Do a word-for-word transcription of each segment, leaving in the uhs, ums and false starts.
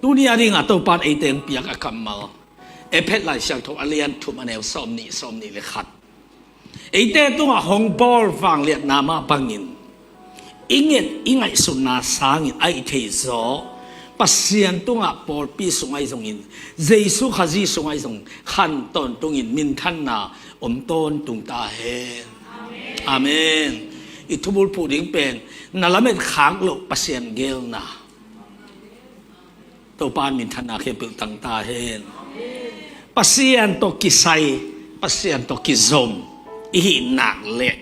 Tuni a dingah Topa'n eite hong piak a kammal, Efesa Lai Siangtho a lian thum a neu sawm nih, sawm nih le khat. Eite tungah hong bawl vangliatna mah bangin i nget i ngaihsutna sangin a hih thei zaw Pasian tungah pawlpi sungah ahi zongin, Jesu Khazih sungah ahi zongin khan tawntungin minthanna om tawntung ta hen. Amen. I thubulphuh ding pen na lamet khak loh Pasian geelna. Topa'n minthanna khempeuh tang ta hen. Pasian tawh kisai, Pasian tawh kizom i hih nak leh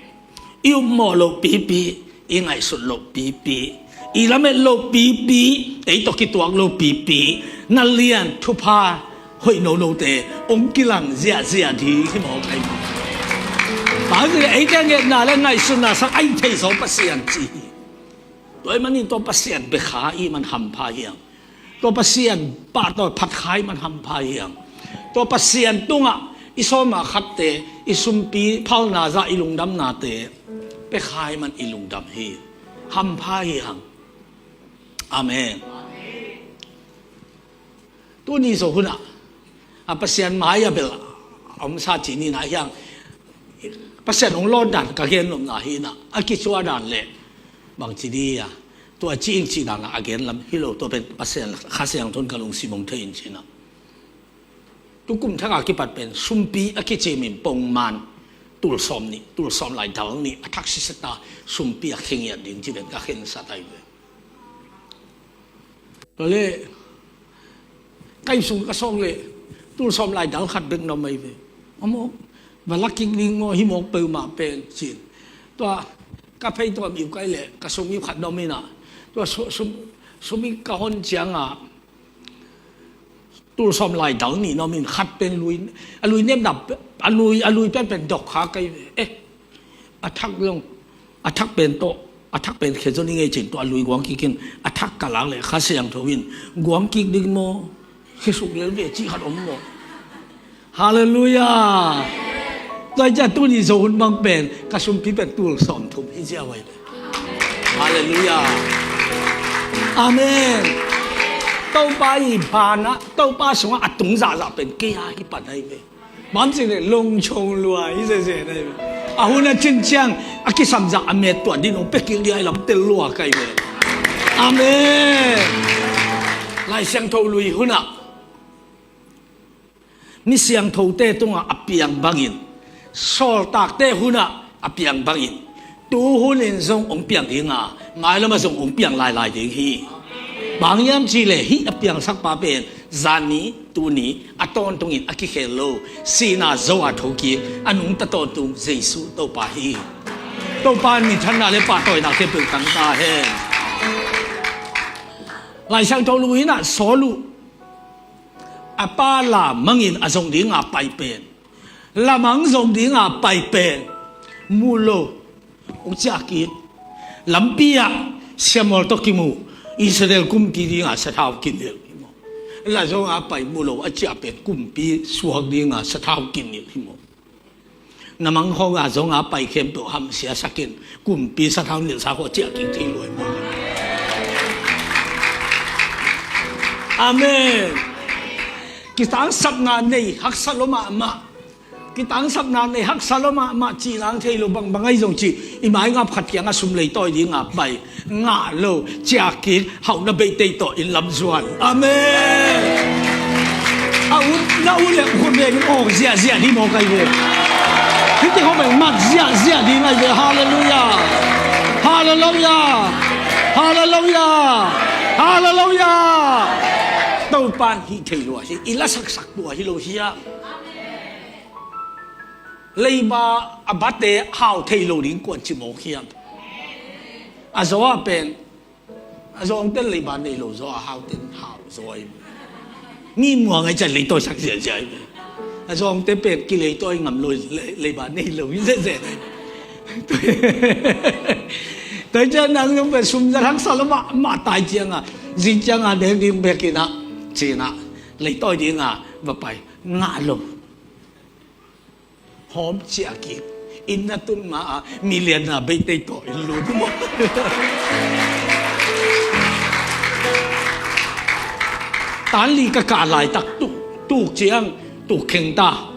i upmawh loh pipi, i ngaihsut loh pipi, i lamet loh pipi, ei tawh kituak loh pipi, na lian thupha hoih nonote hong kilang ziahziah ding hi mawk ahi. Bang hang eite ngetna le ngaihsutna sang a hih thei zaw Pasian ci hi. Tua ahih manin tua Pasian bia kha i hih man hampha hi hang. Tua Pasian pahtawi phat kha i hih man hampha hi hang. Tua Pasian tungah i sawm a khatte, i sumpi phalna zah, i lungdamnate pia kha i hih man i lungdam hi. Hampha hi hang. Amen. Tuni Zo hunah a Pasian mai-ah bel a omsa ci ni, na hi hang. Pasian hong lawn dan ka gen nopna hi na, a kicuah dan le bangci ding a, tua ci ing cih dan a gen lam hi lo, tua pen Pasian Kha Siangtho in ka lungsim hong thei in ci na. Tu kum thak a kipat pen sumpi a kicim in pongman tul sawm nih, tul sawm lai dal nih a thak sisata sumpi a khengiat ding ci pen ka khensat ahi ve. Tua leh ka inn sung ka sawng leh tul sawm lai dal khat bek na om ahi ve. A mawk, va la kik ding maw, hi mawk peuhmah pen ci-in. Tua ka phei tua miu kai leh ka sum miu khat na om in a, tua su-, sum, sum miu ka hon ciang a tul sawm lai dal nih na om in, khat pen lui, a lui nemna, a lui, a lui pen pen dok kha kai ve. Eh, a thak zong, a thak pen tawh, a thak pen khe zon i ngei cin tawh a lui guang kik in, a thak ka lak leh Kha Siangtho in guang kik ding maw, khe suk lel ve cih khat om maw. Halleluiah. Tua hi ciah tuni Zo hun bang pen ka sumpi pen tul sawm thum hi ziau ahi ve. Halleluiah. Amen. Topa i phan ah, Topa sungah a tung zahzah pen kei a hi pan ahi ve. Bang ci leh lungchong lua hi zeze na hi ve. A hun a cin ciang a kisam zah a met tuah ding hong pia kik ding ahi lam tel lua ka hi ve. Amen. Lai Siangtho lui hunah mi siangthote tungah a piang bangin, sawltakte hunah a piang bangin, tu hunin zong hong piang ding a, mailamah zong hong piang lailai ding hi. Bang hiam cih leh hih a piangsakpa pen zani, tuni a tawntungin a kikhel lo, sihna zo a thokik a nungta tawntung Jesu Topa hi. Topa in minthanna le pahtawina khempeuh tang ta hen. Lai Siangtho lui in ah Saul uh a pa lamangin a zong ding a pai pen, lamang zong ding a pai pen mu lo, hong ciah kik. Lampi ah siammual tawh kimu, Israel kumpi ding a sathau kinilh hi maw. La zong a pai mu lo, a ciah pen kumpi suak ding a sathau kinilh hi maw. Na mangkhawng a zong a pai khempeuh hamsiasak in kumpi sathau nilhsa khawng ciah kik thei lua hi maw. Amen. Kitangsapna nei haksa lua mahmah. Kitangsapna nei haksa lua mahmah cih nang thei lo, bangbang ahi zong cih i maingap khat kiangah sum leitawi ding a pai, ngah lo, ciah kik, hauhna beitei tawh inn lam zuan. Amen. A ut, na ut leh khut vengin awng ziahziah ding maw ka hi ve. Hih teng khawng bel mat ziahziah ding ahi ve. Halleluiah. Halleluiah. Halleluiah. Halleluiah. Topa'n hih thei lua hi, i lasaksak tua hi lo hi a. Leiba a bate hau thei lo ding kuan ci mawk hiam. A zaw a pen, a zawngten leiba nei lo zaw a, hauten hau zaw ahi. Mi muang ahi ciah leitawisak ziahziah ahi. A zawngte pen kileitawi ngam lo, le-, leiba nei lo hi zehzeh ahi. Tua hi ciah nang zong pen sum zat haksa lua mahmah tai ciangah, zing ciangah nek ding bekin ah, ci-in ah, leitawi ding a va pai, ngah lo. Hawm ciah kik. Inn na tun ma-ah mi lianna beitei tawh inn lut maw. Tan li ka kah laitak tuk, tuk ciang, tuk kheng ta.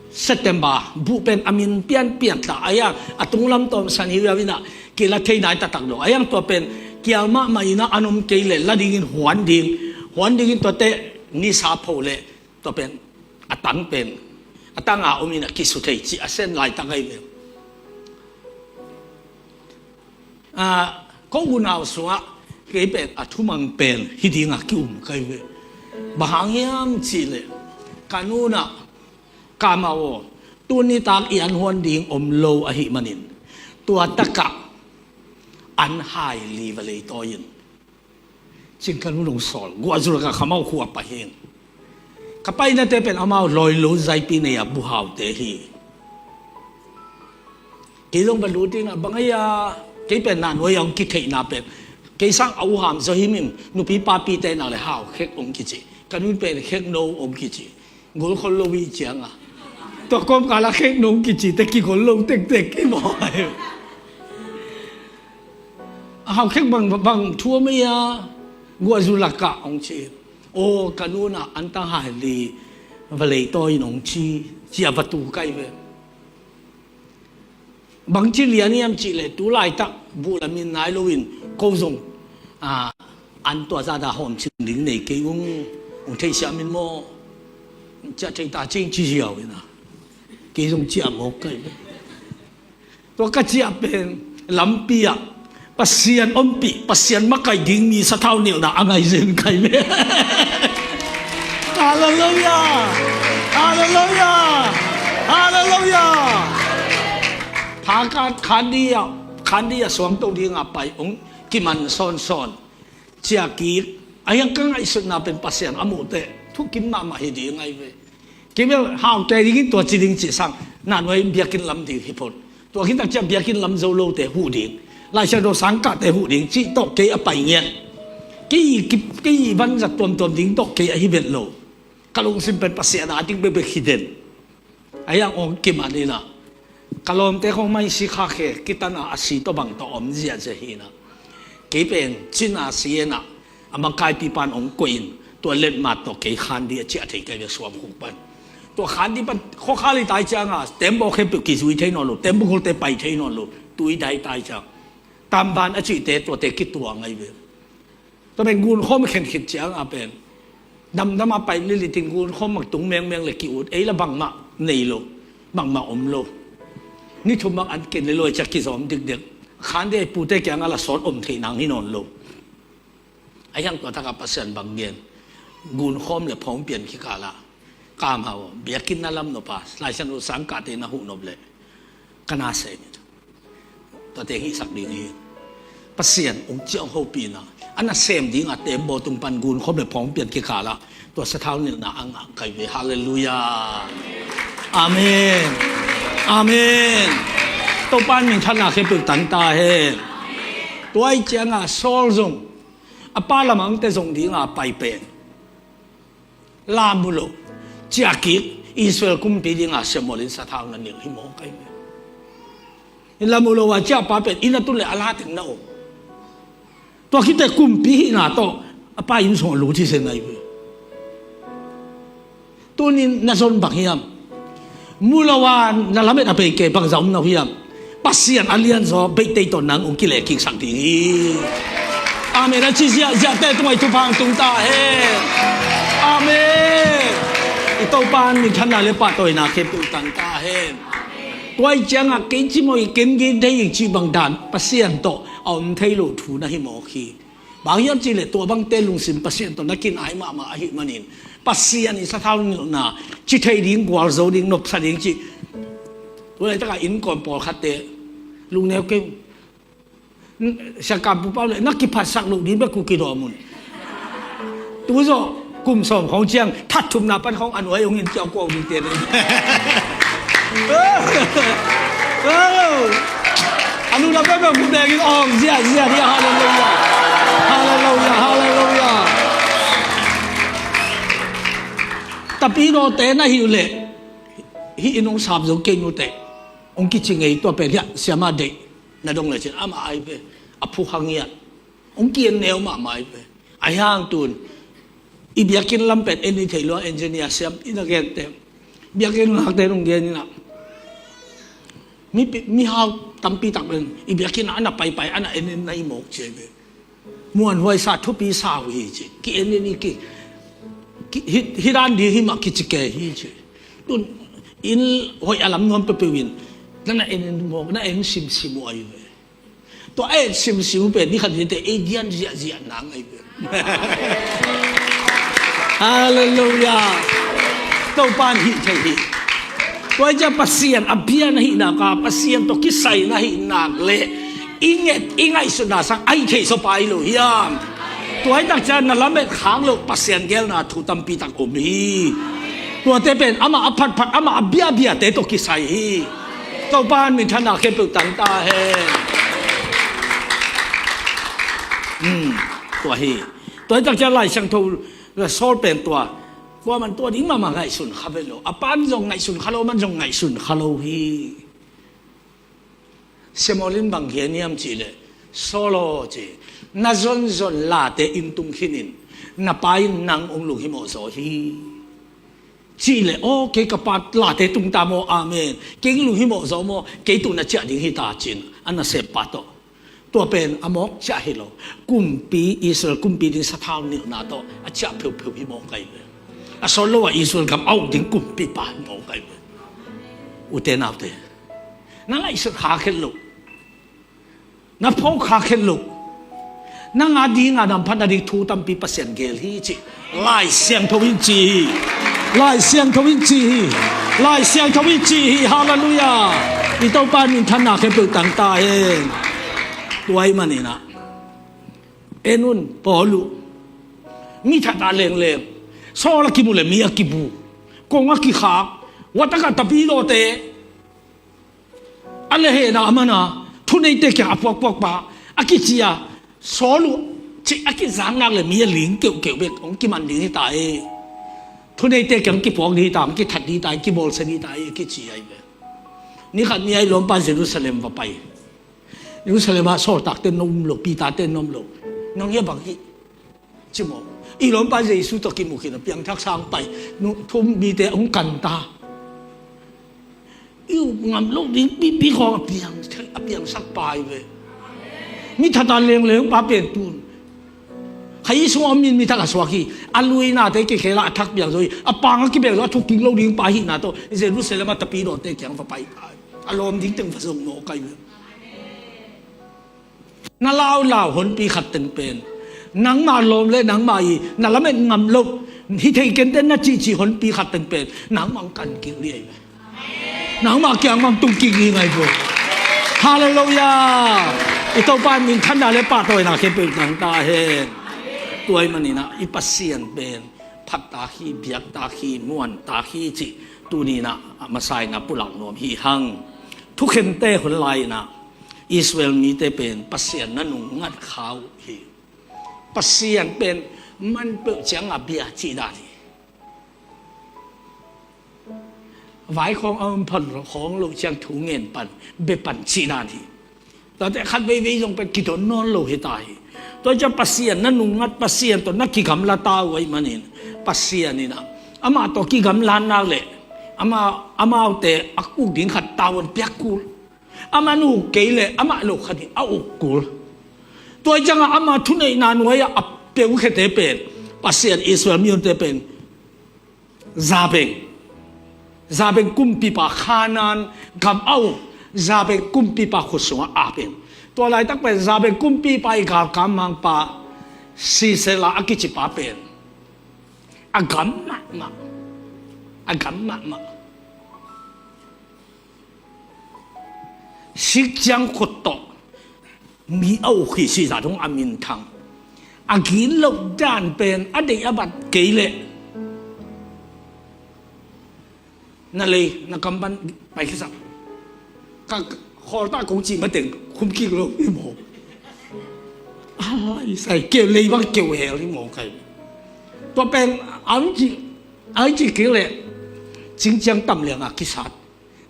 September, buh pen a min pianpian ta. A yang, a tunglam tawm san hi viau inah, kila thei nai taktak lo. A yang tua pen, kial mahmah inah an om kei leh, la dingin huan ding. Huan dingin tuate, nisa pho leh, tua pen, a tang pen. A tang a om inah, kisu thei ci, a sen laitak ai ve. Ah, ko unau sungah kei pen a thumang pen hi dingah ki-um kai ve. Bang hang hiam cihleh ka nunah ka amau aw, tuni tak i an huan ding om lo ahih manin tua takah an hai li va leitawi in. Cin ka nu dong sawl guahzul ka khamau khua pai hing. Ka painate pen amau lawi lo zaipi nei a buhaute hi. Kei zong va lut inah bang ai a kei pen na nuai a hong kitheihna pen kei sang a uham zaw himim nupi papite nak le hau khek hong kici. Ka nu pen khek no hong kici. Gol khol lo i cianga tua kawmkala khek no hong kici te kigol lo tektek i maw. A hau khek bang bang thu a mei a guahzu lakah hong ci. Aw ka nunah an tang hai li va leitawi in hong ci cia va tu kai ve. Bangci lian hiam cihleh tu laitak buh lamin nai loin ko zong an tua zada hawm cin ding nei kei ung. Ung theisiam in maw? Ciah thei ta cing ci ziau ina kei zong ciah mawk kai ve. Tua ka ciah pen lampi ah Pasian ompih, Pasian makaih ding mi sathau nilhna a ngai zen kai ve. Halleluia! Halleluia! Halleluia! Phakat khandi ah khandi ah suangto dinga pai ung kiman sawnsawn. Ciah kik a hiang ka ngaihsutna pen Pasian a muhteh thukim mahmah hi ding ai ve. Kei bel haute dingin tua ci ding cih sang na nuai biakinn lam ding hi phot. Tua khit tak ciah biakinn lam zo lote huh ding. Laisiangtho sangkahte huh ding cih tawh kei a pai ngiat. Kei vanzat tuamtuam ding tawh kei ahi vet lo. Ka lungsim pen Pasian a ding bekbek hi den. A hiang ong kiman inah ka lawmte khong maisi khakhe kitana a si tawh bang tawh om ziahziah hinah. Kei pen cina si inah a makaipi pan ong koih in tua letmat tawh kei khandi a ciah thei kai ve suam khuk pan. Tua khandi pan khuakhal i tai cianga tembaw khempeuh kizui thei nawn lo, tembaw kholte pai thei nawn lo, tui dai tai ciang tamban a cihte tuate kituang ai ve. Tua pen gunkhawm a khen khit cianga pen damdama pai lilitin gunkhawm mak tung mengmeng le ki-ut ei la bangmah nei lo, bangmah om lo. Ni thum mak an ken le luai ciak kizawm dikdek. Khande pute kianga la sawt om theih nang hi nawn lo. A hiang tua taka Pasian bang gen gunkhawm le phawng pian khikala ka amau biakinn na lam nop a Laisiangtho sangkahte na huh nop leh ka na sem hi. Tua teng hihsak ding hi. Pasian ung ciang hopihna a na sem dinga tembaw tung pan gunkhawm le phawng pian kikalah tua sathau nilhna a ngah kai ve. Halleluia. Amen. Amen. Topan minthanna khempeuh tang ta hen. Tua i cianga Saul zong a pa lamangte zong dinga pai pen la mu lo ciah kik Israel kumpi dinga Samuel in sathau na nilh hi mawk ahi ve. Inn la mu lo a ciah pa pen inn a tun le a la teng na om. Tua khite kumpi hihna tawh a pa inn sungah lut hi zen ahi ve. Tunin na zon bang hiam? Mu lo a na lamet a bei kei bangza om na hiam? Pasian a lianzaw beihtei tawh nang ung kilehkiksak ding hi. Amen a ci ziahziahte tungah i thupha ang tung ta hen. Amen. I Topan minthanna le pahtawina khempeuh tang ta hen. Tua i ciangah kei cimawh i ken gen thei ing cih bang dan Pasian tawh a om thei lo thu na hi mawk hi. Bang hiam cihleh tua bangte lungsim Pasian tawh na kinai mahmah ahih manin Pasian i sathau nilhna ci thei ding, gualzo ding, nopsa ding cih. Tu laitakah innkuan pawlkhatte lungneu kei. Siangkampu pau le na kiphatsak loh ding bek ku kidawm un. Tu zawh kum sawm khawng ciang that thumna pan khawng a nuai hong in ciau kuau ding te. A nuna peuhpeuh ku tengin awng ziahziah hi a. Halleluia. Halleluia. Halleluia. Tapi dawte na hi uh leh hih in hong sap zo kei nuteh hong kici ngei tua pen hiah siama deih na dong le cin amah ai pe a phu hangiat hong kian neu mahmah ai pe. A hiang tun I biakinn lam pen en i thei lua, engineer siam i na gen te. Biakinn ngakte nung gen ina. Mi pi-, mihau tampi tak pen i biakinn ah a na paipai, a na en en na i mawk ci ai ve. Muanhuai sa, thupi sa uh hi ci. Ki en en i ki, ki, hi, hi dan di hi mah kici kei hi ci. Tun inn hoih a lam nuam peuhpeuh in na na en en mawk, na en simsim uh ai ve. Tua a en simsim uh pen ni khat ni te ei dian ziahziah nang ai pen. Halleluiah. Topa in hih thei hi. Tua hi ciah Pasian a bia na hih nak a, Pasian tawh kisai na hih nak leh i nget i ngaihsutna sang a hih thei saw pai lo hiam? Tua hi tak ciah na lamet khak loh Pasian geelna thu tampi tak om hi. Tuate pen amah a phatphat, amah a biabiate tawh kisai hi. Topa in minthanna khempeuh tang ta hen. Hmm, tua hi. Tua hi tak ciah Lai Siangtho le Saul pen tua, tua man tua ding mahmah ngaihsun kha vet lo. A pa in zong ngaihsun kha lo, man zong ngaihsun kha lo hi. Samuel in bang gen hiam cih leh, Saul aw ci, na zonzon late in tung khinin na pa in nang hong lunghimawh zaw hi. Cih leh, aw, kei ka pa late tung ta maw, amen. Kei lunghimawh zaw maw, kei tung na ciah ding hi ta cin, a nasep pa tawh. Tua pen a mawk ciah hi lo. Kumpi, Israel kumpi ding sathau nilhna tawh a ciah pheupheuh hi mawk ai ve. A sawt lo a Israel gam a uk ding kumpipa hi mawk ai ve. Ute naute, na ngaihsut kha khet lo. Na phawk kha khet lo. Nang a ding a nam phat na ding thu tampi Pasian geel hi ci. Lai Siangtho in ci hi. Lai Siangtho in ci hi. Lai Siangtho in ci hi. Halleluiah. I Topa in minthanna khempeuh tang ta hen. Tua ahih manin ah, en un, Paul uh mi that a lengleng, Saul a kimu le mi a kibu, kong a kikhak, watak a tapidawte a lehhehna a mana, thuneite kiang a puakpuak pa a kici a, Saul uh cih a kizak nak le mi a ling keuhkeuh bek hong kiman ding hi ta e. Thuneite kiang kipuak ding hi ta, hong kithat ding hi ta, kibawlsia ding hi ta e, a kici ai ve. Ni khat ni a i lawmpa Jerusalem va pai. Jerusalem ah sawltakte na um lo, Peter-te na um lo. Nang hi a bang hi ci maw? I lawmpa Jesu tawh kimu khin a piangthak sang pai. Nu, thu um mite hong kan ta. I up ngam lo ding pipi khawng a piang, a piangsak pa hi ve. Mi that a lengleng pa pen tun kha i sung a om in mi thak a suak hi. A luinate kikhel a a thak piang zo hi. A pang a kibeng zo a thuk kik lo ding pa hihna tawh Jerusalem a tapidawte kiang va pai ta hi. A lawm ding teng va zong mawk ai ve. Na laulau honpi khat teng pen nangmah lawm le nangmah i na lamet ngam lo, hi thei kenten na cihcih honpi khat teng pen nangmah hong kan kik ding ai ve. Nangmah kiang mah hong tung kik ding ai ve. Halleluiah. I Topa in minthanna le pahtawina khempeuh tang ta hen. Tua ahih manin ah i Pasian pen phattak hi, biaktak hi, muantak hi cih tuni-in ah a masa in ah pulak nuam hi hang. Thukhente hun lai-in ah Israel mite pen Pasian na nungngat kha uh hi. Pasian pen man peuh ciang a bia cih dan hi. Vai khawng a om pan khawng loh ciang thu ngen pan, bia pan cih dan hi. Tuate khat veivei zong pen kidon nawn lo hi ta hi. Tua ciang Pasian na nungngat, Pasian tawh na kigamla ta uh ahih manin Pasian in ah amah tawh kigamla nak leh amah, amaute a uk ding khat tavuan piak kul. Amah in uk kei leh amah lo khat in a uk kul. Tua ciangah amah thuneihna nuai-ah a peukhete pen Pasian Israel mihonte pen Jabin, Jabin kumpipa Kanaan gam a uk, Jabin kumpipa khut sungah a pen. Tua laitak pen Jabin kumpipa i galkap mangpa Sisera a kicipa pen a gam mahmah, a gam mahmah. Sik ciang khut tawh mi a uk hi cih zah dong a minthang. A gitloh dan pen a deih a bat kei leh na lei na kam pan paikhia sak. Ka khawltak kong cih mateng khum kik lo hi maw? A lai sai keu lei bang keu hel hi maw kai? Tua pen a hong cih, a hong cih kik leh cingciang tam liang a kisat.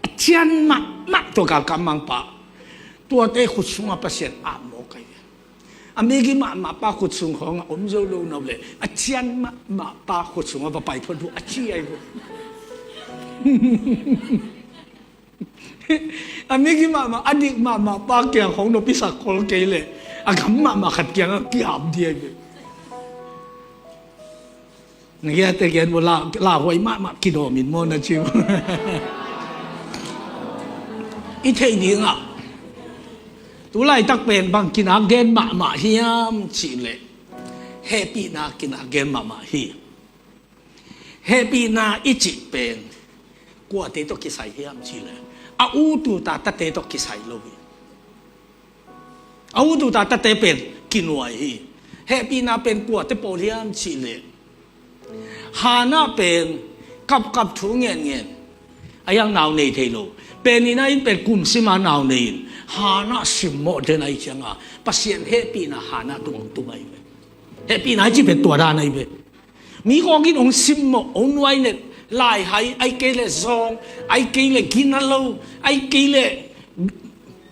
A cian mahmah tua galkap mangpa, tuate khut sungah Pasian a mawk ai ve. A migi mahmah pa khut sung khawngah om zo lo no le, a cian mahmah pa khut sungah va pai phot uh a ci ai uh. A migi mahmah, a dik mahmah pa kiang khawng nopsak khol kei le, a gam mahmah khat kiangah kiap dih ai uh. Na giate gen maw, la, lauhuai mahmah kidawm in maw na ci uh. I theih dingah tu laitak pen bang kinak gen mahmah hiam cihleh, hehpihna kinak gen mahmah hi. Hehpihna i cih pen kuate tawh kisai hiam cihleh, a ut uh ta tate tawh kisai lo hi. A ut uh ta tate pen kinuai hi. Hehpihna pen kuate pawl hiam cihleh, Hannah pen kapkap thu ngenngen, a hiang nau nei thei lo. Peninnah in pen kum sima nau nei in, Hannah simmawh den ahih cianga Pasian hehpihna Hannah tungah tung ahi ve. Hehpihna i cih pen tua dan ahi ve. Mi khawng in hong simmawh, hong nuainet, laihai, ahih kei leh zawng, ahih kei leh gina lo, ahih kei leh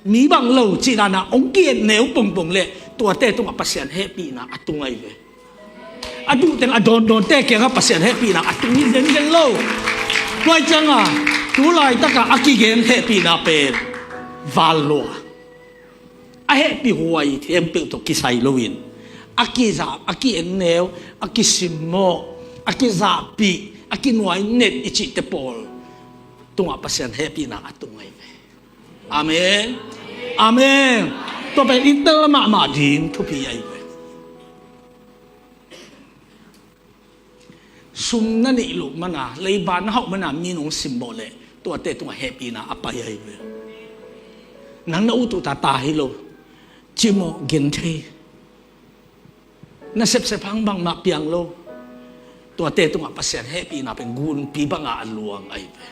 mi bang lo cih dan a hong ki-et neu pongpong leh tuate tungah Pasian hehpihna a tung ahi ve. A duhteng a dawndawnte kiangah Pasian hehpihna a tung hi zenzen lo. Tua ahih cianga tu laitakah a kigen hehpihna pen val lua, a hehpihhuai khempeuh tawh kisai loin, a kizap, a ki-en neu, a kisimmawh, a kizahpih, a kinuainet i cihte pawl tungah Pasian hehpihna a tung ahi ve. Amen. Amen. Tua pen i tel mahmah ding thupi ahi ve. Sum na neih loh mana, leiba na hauh mana mi nong simmawh leh tuate tungah hehpihna a pai ahi ve. Nang na ut uh ta ta hi lo, cimawh genthei, na sepsep hang bangmah piang lo, tuate tungah Pasian hehpihna pen gunpi banga a luang ahi ve.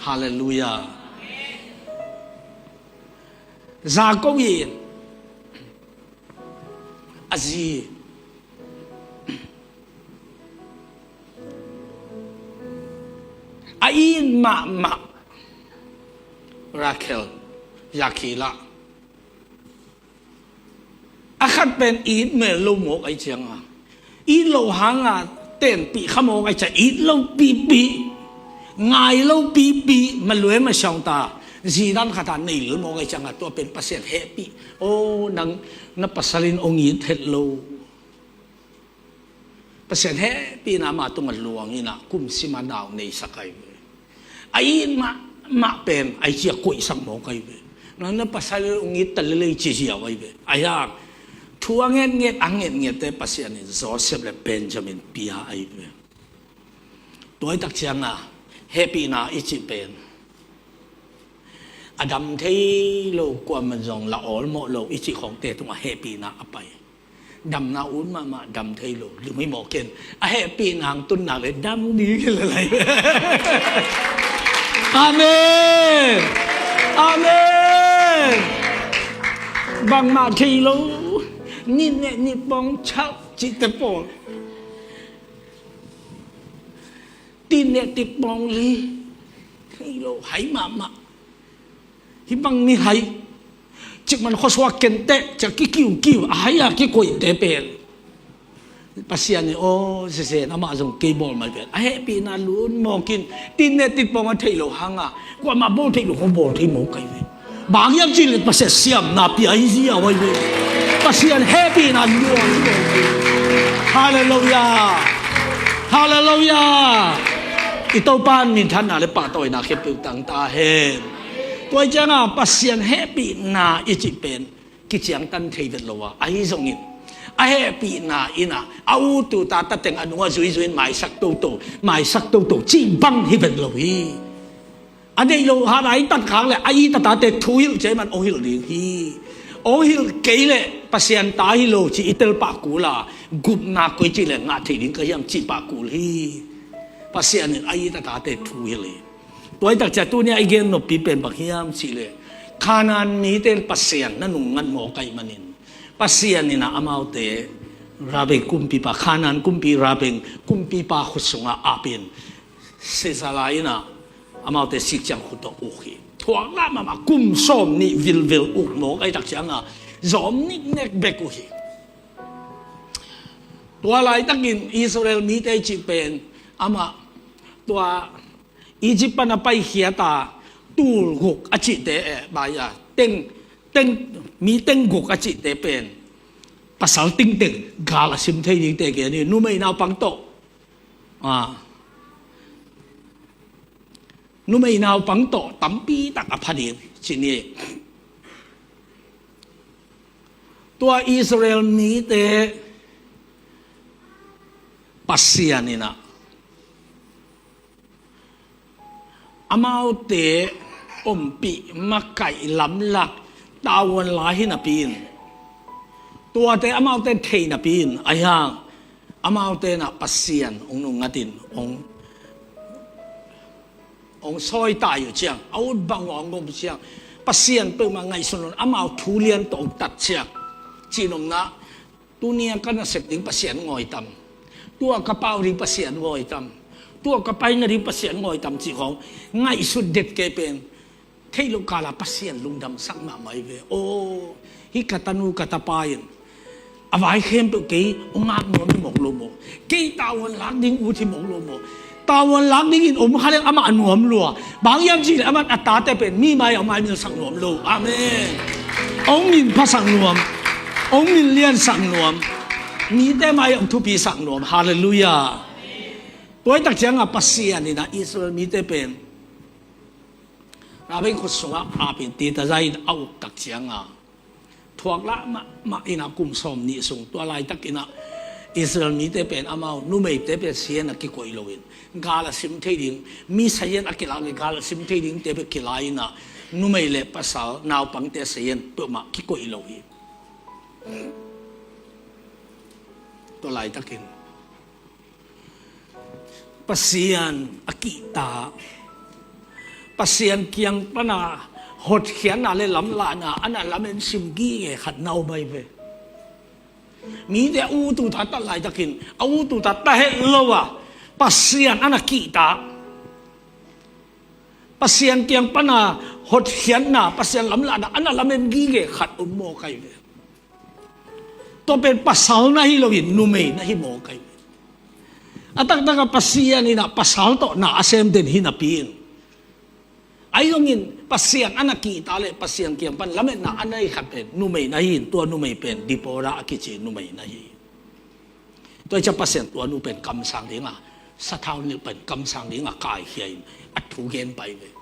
Halleluiah. Jakob in a zi a it mahmah Rachel, Rakhel ah, a khat pen it mel lo mawk ahih cianga, it loh hanga tenpih kha mawk ahih cianga, it lo pipi, ngai lo pipi, malue masiang ta, zi dan khat a nei lel mawk ahih cianga, tua pen Pasian hehpih. O, nang na pasal in hong it het lo. Pasian hehpihna ama tungah luang in ah kum sima nau neisak ahi ve. A it mahmah pen a it ciang koihsak mawk ahi ve. Nang na pasal hong it ta lel ei ci ziau ahi ve. A hiang thu a ngetnget, a ngetngette Pasian in Joseph le Benjamin pia ahi ve. Tua i tak cianga hehpihna i cih pen a dam thei lo, kuamah zong la awlmawh lo i cih khawngte tungah hehpihna a pai. Damna ut mahmah, dam thei lo, lum hi mawk ken. A hehpihna hong tunna le dam ding hi le lai. Amen. Amen. Bangmah thei lo. Nit ne nit pawng chau cihte pawl. Tin ne tin pawng li. Thei lo, hai mahmah. Hih bang ni hai. Cikmah khuasuak kenteh, ciang kikiukiu, a hai a kikoihte pen Pasian in aw, zezen amah zong kei bawl mai pen a hehpihna lun mawk in, tin ne tin pawng a thei lo hanga, kuamah bawl thei lo, kong bawl thei mawk ahi ve. Bang hiam cih leh Pasian siamna pia hi ziau ahi ve. Pasian hehpihna lun mawk ahi ve. Halleluiah. Halleluiah. I Topa minthanna le pahtawina khempeuh tang ta hen. Tua hi cianga Pasian hehpihna i cih pen kiciangtan thei vet lo a, ahi zongin a hehpihna in ah a ut uh ta tateng a nungah zuizui in maisak toto, maisak toto cih bang hi vet lo hi. A neih loh hat a i tat khak leh a it a tate thu hilh ciang man hong hilh ding hi. Hong hilh kei leh Pasian ta hi lo cih i tel pah kul a, gupna koi cih leh ngah thei ding ka hiam cih pah kul hi. Pasian in a it a tate thu hilh hi. Tua i tak ciang tuni a i gen noppi pen bang hiam cih leh, Kanaan mite in Pasian na nungngat mawk ahih manin Pasian in ah amaute Rabin kumpipa, Kanaan kumpi Rabin kumpipa khut sungah ap in, Sisera in ah amaute sik ciang khut tawh uk hi. Thuak lah mahmah, kum sawm nih vilvel uk mawk ahih tak cianga zawm niknek bek uh hi. Tua laitakin Israel mite cih pen amah tua Egypt pan a paikhiat a tul guk a cihte, eh, bai a teng, teng, mi teng guk a cihte pen pasal tingteng gal a sim thei dingte gen hi. Numei naupang tawh, ah, numei naupang tawh tampi tak a pha ding ci ni. Tua Israel mite Pasian in ah amaute ompih, makaih, lamlak, tavuan la hi napi in, tuate amaute thei napi in, ahi hang amaute in ah Pasian hong nungngat in hong, hong sawitai uh ciang, a ut bang uh hong om ciang, Pasian peuhmah ngaihsun lo in amau thu lian tawh hong tat ciang, cihnopna, tuni a ka nasep ding Pasian ngawi tam, tua ka pau ding Pasian ngawi tam, tua ka paina ding Pasian ngawi tam cih khawng ngaihsut det kei pen, theih loh kal a Pasian lungdamsak mahmah hi ve. Aw, hih ka tanu ka tapa in a vai khempeuh kei hong ngak nuam hi mawk lo maw? Kei tavuan lak ding ut hi mawk lo maw? Tavuan lak dingin om kha leng amah a nuam lua. Bang hiam cih leh amah a tate pen mi mai a hong maimilsak nuam lo. Amen. Hong minphasak nuam, hong minliansak nuam, mite mai a hong thupisak nuam. Halleluiah. Tua hi tak ciangah Pasian in ah Israel mite pen Rabin khut sungah apin titaza in a uk tak ciangah thuak lah mahmah in ah kum sawm nih sung, tua laitakin ah Israel mite pen amau numeite pen sayan a kikoih lo in, gal a sim thei ding, mi sayan a kilak le gal a sim thei dingte pen kilai in ah numei le pasal naupangte sayan peuhmah kikoih lo hi. Tua laitakin Pasian a kihta, Pasian kiang pana hotkhiatna le lamlahna ana lamen sim gige khat na om ahi ve. Mite a ut ut a tat laitakin a ut ut a ta het lo a Pasian ana kihta, Pasian kiang pana hotkhiatna, Pasian lamlahna ana lamen gige khat om mawk ahi ve. Tua pen pasal na hi loin numei na hi mawk ahi. A taktak a Pasian in ah pasal tawh na a sem den hi napi in, ahi zongin Pasian ana kihta le Pasian kiang pan lametna ana hi khat pen numei na hi in, tua numei pen Deborah a kici numei na hi. Tua hi ciang Pasian tua nu pen kamsang dinga, sathau nilh pen kamsang dinga kaikhia in a thu gen pai ve.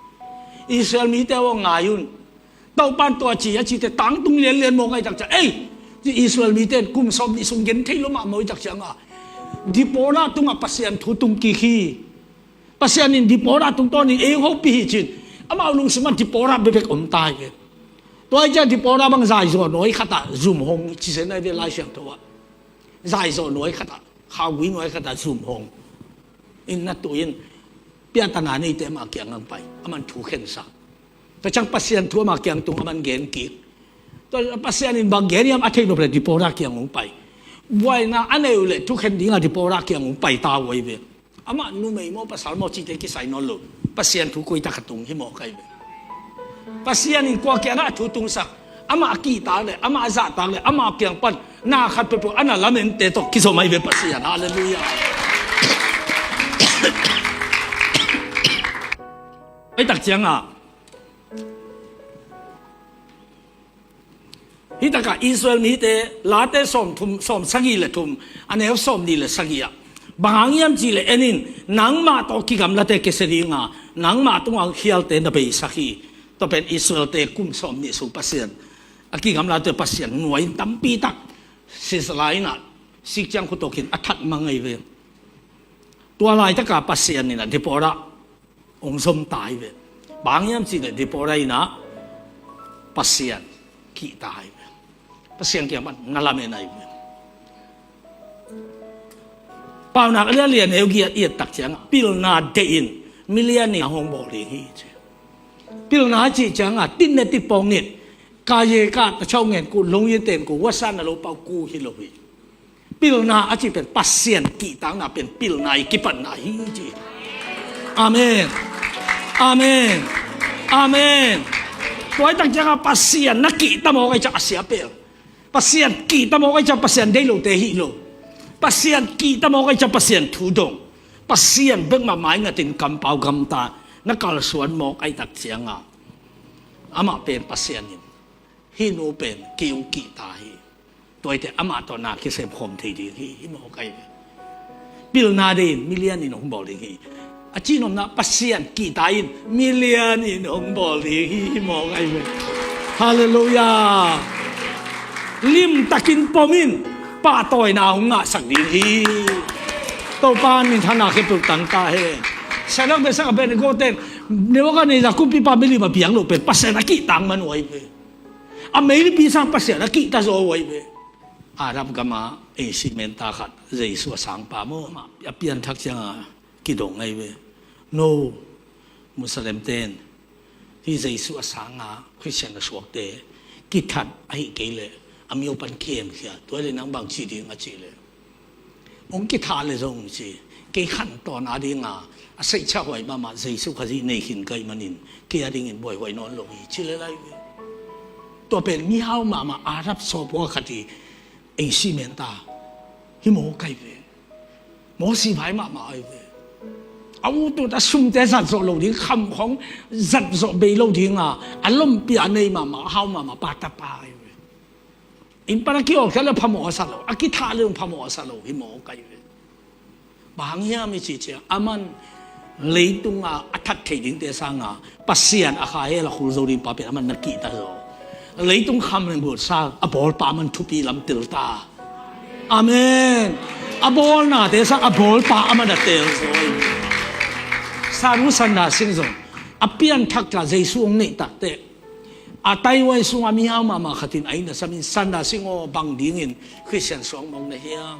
Israel mite aw, ngai un. Topan tua ci a cite tangtung lianlian mawk ahi tak ciang, ei, Israel mite in kum sawm nih sung gen thei lo mahmah ahi tak cianga Deborah tungah Pasian thu tung kik hi. Pasian in Deborah tungtawnin ei hopih hi cin, amau lungsimah Deborah bekbek om ta hi ve. Tua hi ciang Deborah bang zaizawh nuai khatah zumhong ci zen ahi ve Lai Siangtho ah. Zaizawh nuai khatah, khaugui nuai khatah zumhong in na tuin piatana neite amah kiang ang pai, aman thu khensa. Tua ciang Pasian thu amah kiang tung aman gen kik. Tua Pasian in bang gen hiam a thei nop le Deborah kiang hong pai. Buaina a nei uh le thukhen dinga Deborah kiang hong pai ta uh ahi ve. Amah numei maw pasal maw cite kisai nawn lo. Pasian thu koi tak a tung hi mawk ahi ve. Pasian in kua kiangah a thu tungsak, amah a kihtak le, amah a zahtak le, amah a kiang pan na khat peuhpeuh ana lamente tawh kizom ahi ve Pasian. Halleluiah. Ahi tak ciangah Hi takah Israel mite Late sawm thum, sawm sagih le thum, a neu sawm nih le sagih ah, bang hang hiam cih leh en in, nangmah tawh kigamlate kisia dinga, nangmah tungah hong khialte na beisak hi. Tua pen Israelte kum sawm nih sung Pasian a kigamlate Pasian nuai in tampi tak sisala in ah sik ciang khutawkin a that mang ahi ve. Tua laitaka Pasian in ah Deborah hong zom ta hi ve. Bang hang hiam cih leh Deborah in ah Pasian kihta hi ve. Pasian kiang pan na lamen ahi ve. Paunak a lian lian neu giat i et tak ciangah pilna deih in milian nih hong bawl ding hi ci. Pilna a cih ciangah titne titpawng nit, kaye ka tachau ngen ku, longye ten ku, wasan a lo pau ku hi lo hi. Pilna a cih pen Pasian kihtakna pen pilna i kipatna hi ci. Amen. Amen. Amen. Tua hi tak ciangah Pasian na kihta mawk ahi ciah a sia pel. Pasian kihta mawk ahi ciang Pasian deih lote hih lo. Pasian kihta mawk ahi ciang Pasian thu dong. Pasian bek mah maingatin kampau gamta na kalsuan mawk ahi tak cianga, amah pen Pasian in hih nu pen kei hong kihta hi. Tuaite amah tawh na kisem khawm thei ding hi, hi mawk ahi ve. Pilna dei in milian in hong bawl ding hi. A cihnopna Pasian kihta in milian in hong bawl ding hi, hi mawk ahi ve. Halleluiah. Limtakin pom in pahtawina hong ngahsak ding hi. Topa minthanna khempeuh tang ta hen. Sadrak, Mesak, Abednego ten Nebuchadnezzar kumpipa milim a piang loh pen Pasian a kihtak man uh ahi ve. A meilipi sang Pasian a kihta zaw uh ahi ve. Arab gama Asia menta khat, Jesu a sangpa maw, amah a pianthak cianga kidong ahi ve. No, Muslim ten hih Jesu a sanga Christian a suakte kithat ahi kei leh a myo pan kemkhia, tua leh nang bang ci ding a cih leh, hong kithat leh zong ci, kei khantawn a dinga a seihchak huai mahmah Jesu Khazih nei khin ka hih manin kei a dingin buaihuai nawn lo hi, ci lel ahi ve. Tua pen mihau mahmah Arab sawpua khat hi. Asia menta hi mawk ahi ve. Mawsi vai mahmah ahi ve. A utut a sumte zat zawh lo ding, kham khawng zat zawh bei lo dinga a lompia nei mahmah, a hau mahmah pa tapa ahi ve. Inn pan a kiawlkhia le phamawh a sa lo, a kithah le phamawh a sa lo, hi mawk ahi ve. Bang hang hiam i cih ciang, aman leitunga a that thei dingte sanga Pasian a kha hel a khul zo ding pa pen aman na kihta zaw. Leitung kham leng buat sa a bawlpa aman thupi lam tel ta. Amen. A bawlnate sang a bawlpa aman a tel zaw. Saru Sanda Singh zong a pianthak ta Jesu hong neih takteh a taihuai sunga mihau mahmah khatin a inn a samin Sanda Singh aw, bang dingin Christian suak mawk na hiam?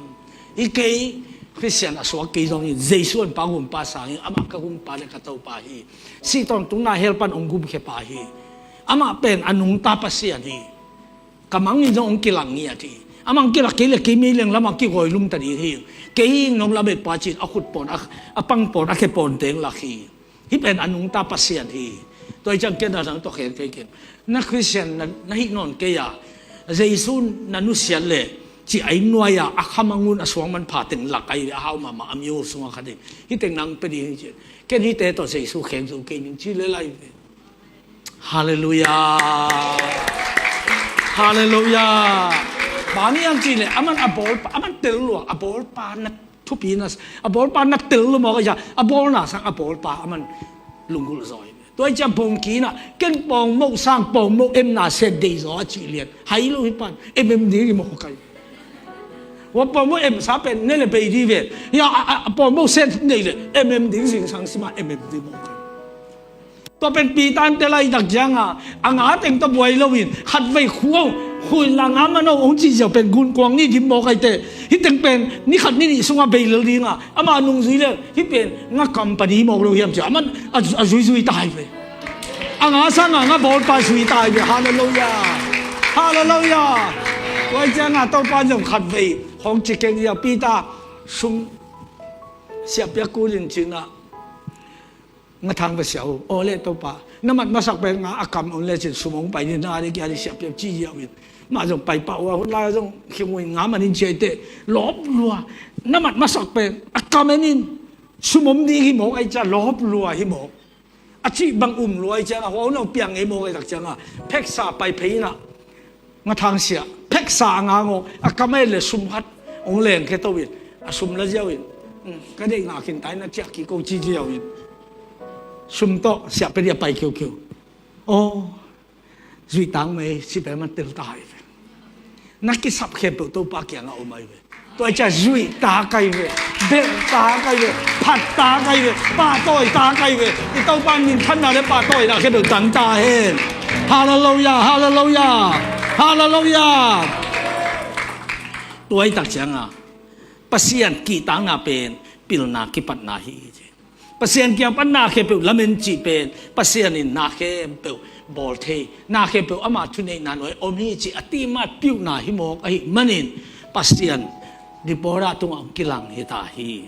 Hi kei, Christian a suak kei zongin Jesu an pa gumpa sangin amah ka gumpa le ka Topa hi. Sih tawntungna hel pan hong gumkhia pa hi. Amah pen a nungta Pasian hi. Ka mangin zong hong kilang ngiat hi. Amah hong kilak kei le kei meileng lamah kigawi lumta ding hi. Kei hi nong lametpa cin a khutpawn, a, a pangpawn, a khepawn teng lak hi. Hih pen a nungta Pasian hi. Tua hi ciang ken a dang tawh kheng thei keng. Na Christian na, na hih nawn kei a, Jesu na nusiat leh ci a inn nuai-a a kham a ngun a suang manpha teng lak ahi ve, a hau mahmah a myo sungah khat hi. Hih teng nang pe ding hi ci. Ken hihte tawh Jesu kheng zo kei ning ci lel ahi ve. Halleluiah. Halleluiah. Bang hang hiam cih leh aman a bawlpa, aman tel lua, a bawlpa na thupi na, a bawlpa na tel lua mawk ahi ciang, a bawlna sang a bawlpa aman lunggulh zaw hi. Tua hi ciang pawngkina, ken pawngmoh sang pawngmoh emna set dei zaw a cih lian hai lo hi pan, em em ding hi mawk ahi. Wa pawngmoh emsa pen ne le bei ding ve. Hia a, a, a pawngmoh set nei le em em ding, zingsang sima em em ding mawk ahi. Tua pen Peter in tel lai tak cianga a nga teng tawh buai loin khatvei khu aw, khuin la nga man aw hong cih ziau pen gunkuang ni dim mawk ahi teh. Hih teng pen ni khat ni nih sungah bei lel dinga ama nungzui le hih pen nga company mawk lo hiam cia aman a, a zuizui ta hi ve. A nga sanga nga bawlpa zui ta hi ve. Halleluiah. Halleluiah. Tua hi cianga Topa in zong khatvei hong ci keng hi a, Peter, sum siapiak kul in cinah nga thang va sia uh. Aw le Topa, na mat masak pen nga a kam on le cin sum hong pai ni na ding kia ding siapiak ci ziau in. Mah zong pai pah uh a, hun lai zong khim uh in nga man in cia i teh lawp lua. Na mat masak pen a kam en in, sum om ding hi mawk ahi cia lawp lua hi mawk. A cih bang um lua ahi cianga hua hun a piang ngei mawk ahi tak cianga pheksa pai phei inah nga thang sia pheksa a ngang aw, a kam en le sum khat hong lengkhia to in a sum la ziau in, "Hmm, ka deih ngak in tai na ciah kik ko," ci ziau in sum tawh siah pia dih a pai kiukiu. Aw, zuih tang mei, ci pen man tel ta hi ve. Na kisap khempeuh Topa kiangah om ahi ve. Tua hi ciah zuih ta kai ve, belh ta kai ve, phat ta kai ve, pahtawi ta kai ve. I Topa minthanna le pahtawina khempeuh tang ta hen. Halleluiah, halleluiah, halleluiah. Tua hi tak cianga Pasian kihtakna pen pilna kipatna hi. Pasian kiang pan na khempeuh lamen cih pen Pasian in na khempeuh bawl thei, na khempeuh ama thuneihna nuai om hi cih a timat piuhna hi mawk ahi manin Pasian Deborah tungah hong kilang hi ta hi.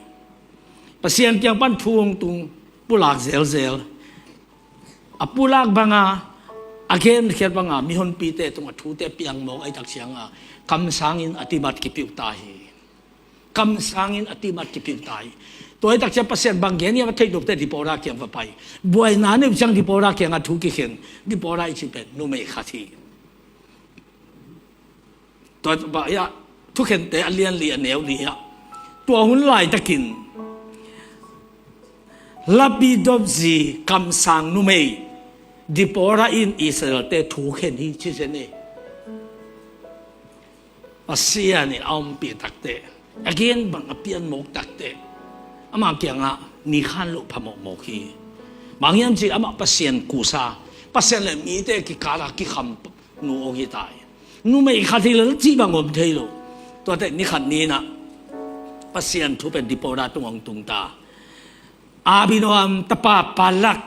Pasian kiang pan thu hong tung pulak zelzel, a pulak banga A gen khiat banga mihonpite tungah thute piang mawk ahih tak cianga kamsangin a timat kipiuh ta hi. Kamsangin a timat kipiuh ta hi. Tua ahih tak ciang Pasian bang gen hiam a theih nopte Deborah kiang va pai. Buaina nei uh ciang Deborah kiangah thu kikhen. Deborah i cih pen numei khat hi. Tua bah hiah thukhente a lian li a neu li hiah tua hun laitakin Lapidot zi kamsang numei Deborah in Israelte thu khen hi ci zen e. Pasian in a ompih takte, a gen bang a pian mawk takte, amah kiangah ni khan loh phamawh mawk hi. Bang hiam cih amah Pasian kusa, Pasian le mite kikala kikham nu aw hi ta hi. Numei khat hi lel cih bang om thei lo. Tuate ni khat ni inah Pasian thu pen Deborah tungah hong tung ta. Abinoam tapa Balak,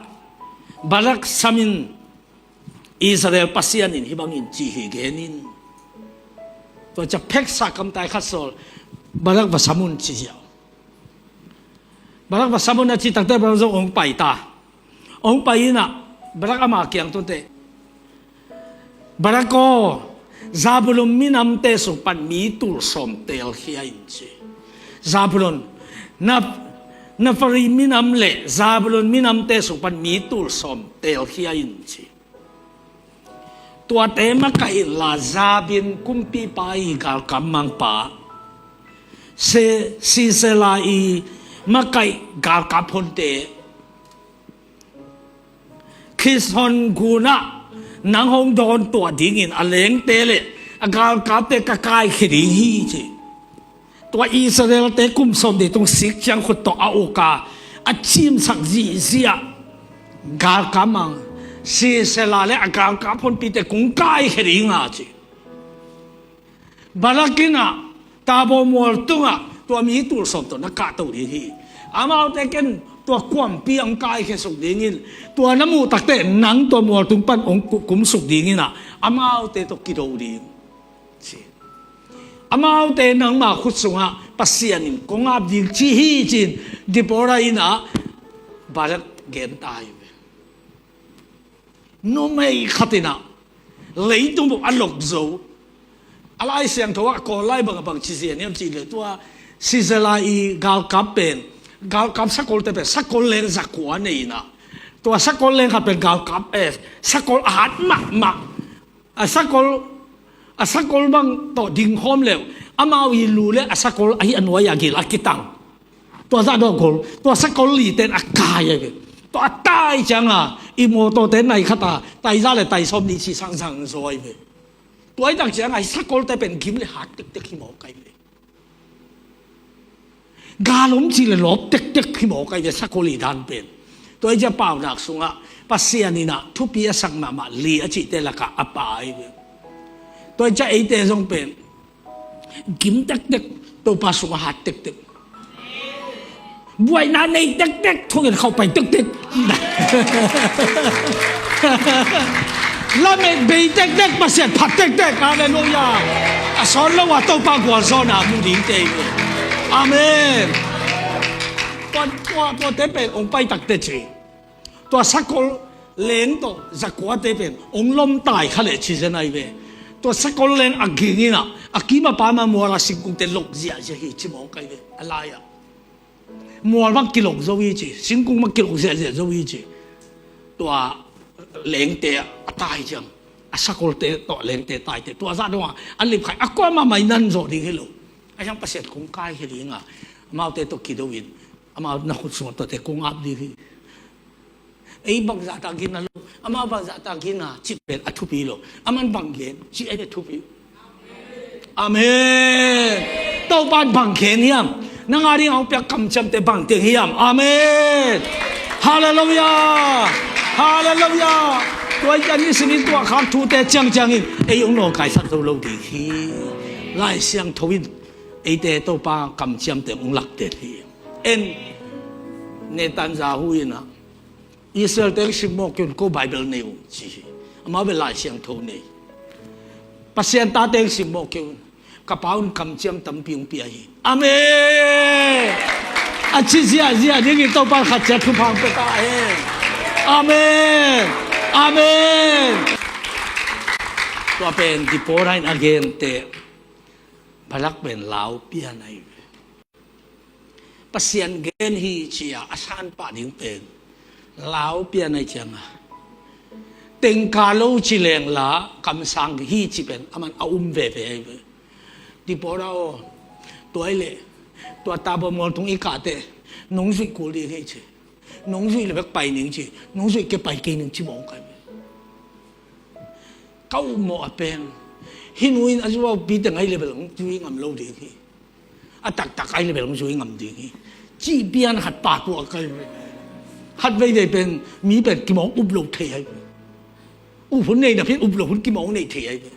Balak samin Israel Pasian in hih bangin ci hi genin. Tua ciang pheksa kamtai khat sawl Balak va sam un ci ziau. Balak va sam un a cih takte Balak zong hong pai ta. Hong pai inah Balak ama kiang tungte Balak aw, Zabulon minamte sung pan mi tul sawm teelkhia in ci. Zabulon, Naf-, Naftali minam le Zabulon minamte sung pan mi tul sawm teelkhia in ci. Tuate makaih inla Jabin kumpipa i galkap mangpa, Se-, Sisera i makaih galkap honte Kishon gunah nang hong dawn tuah dingin a lengte le a galkapte ka kaikhia ding hi ci. Tua Israelte kum sawm dei tung sik ciang khut tawh a uka a cimsak zihziah galkap mang Sisera le a galkap honpite kong kaikhia ding a ci. Balak inah Tabor mual tungah tua mi tul sawm tawh na kahto ding hi. Amaute ken tua kuampi hong kaikhia suk dingin, tua na muh takte nang tua mual tung pan hong ku-, kum suk dingin ah amaute tawh kido ding ci. Amaute nangma khut sungah Pasian in kong ap ding ci hi ci-in Deborah inah Balak gen ta hi ve. Numei khat inah leitung bup a lok zo. A Lai Siangtho ah Kawl lai bang a bang ci ziau hiam cih leh tua Sisera i galkap pen, galkap sakolte pen sakol leng zakua nei inah, tua sakol leng khat pen galkap, eh, sakol a hat mahmah. A sakol, a sakol bang tawh dingkhawm le uh amau i lu le a sakol ahi a nuai a gil a kitang. Tua zah dawh gol, tua sakol liten a kai a ve. Tua a tai cianga i mawtawte nai khata taizah le taisawm nih ci sang zang zaw a ve. Tua i tak cianga i sakolte pen gim le hat tektek hi mawk a ve. Gal om cih le lawp tektek hi mawk a ve sakol i dan pen. Tua i cia paunak sungah Pasian inah thupi a sak mahmah li a cihte lakah a pa a ve. Tua i cia eite zong pen gim tektek, Topa sungah hat tektek. Buaina nei tektek, thungen khauh pai tektek. Lamet bei tektek, Pasian phat tektek. Halleluiah. A sawn lo a Topa gualzawhna mu dingte hi. Amen. Tua, tua, tuate pen hong pai takte ci. Tua sakol leng tawh zakuate pen hong lom tai kha leh ci zen a hi ve. Tua sakol leng a ging inah a kim a pam a mual a singkungte lok ziahziah hi ci mawk a hi ve. A lai-ah mual bang kilok zo hi ci, singkung bang kilok ziahziah zo hi ci. Tua lengte a tai ciang a sakolte tawh lengte taite tua zah dongah a lipkhai a kuamah mai nan zawh ding hi lo. A hiang Pasian kong kaikhia ding a, amaute tawh kido in amau na khut sungah tuate kong ap ding hi. Ei bangzah ta gina lo, amau bangzah ta gina cih pen a thupi lo. Aman bang gen cih ei a thupi. Amen. Topan bang gen hiam? Nang a ding a hong piak kamciamte bang teng hiam? Amen. Halleluiah. Halleluiah. Tua i kan i sinin tua khak thute ciangciangin ei hong nawngkaisak zo lo ding hi. Lai Siangtho in eite Topa kamciamte hong lakte hi. En Netanyahu inah Israel teng simmawh kei un, ko Bible nei uh ci hi. Amau bel Lai Siangtho nei. Pasian ta teng simmawh kei un, ka pa un kamciam tampi hong pia hi. Amen. A ci ziahziah dingin Topa khat ciat thupha hong pia ta hen. Amen. Amen. Tua pen Deborah in a gente, Barak pen lau pian ahi ve. Pasian gen hi ci-a a sanpah ding pen lau pian ahi cianga, tengka lo ci lengla kamsang hi ci pen aman a um veve ahi ve. Deborah aw, tua ih leh tua Tabor mual tung i kahteh nong zuih kul ding hi ci. Nong zuih le bek pai ning ci, nong zuih kei pai kei ning ci mawk ahi ve. Ka upmawh a pen, hih nu in a zuaupi teng ahi le bel hong zui ngam lo ding hi. A taktak ahi le bel hong zui ngam ding hi. Cih pian khat patuak ahi ve. Khat veivei pen mi pen kimawk up lo thei ahi ve. Up hun nei na phian up lo hun kimawk nei thei ahi ve.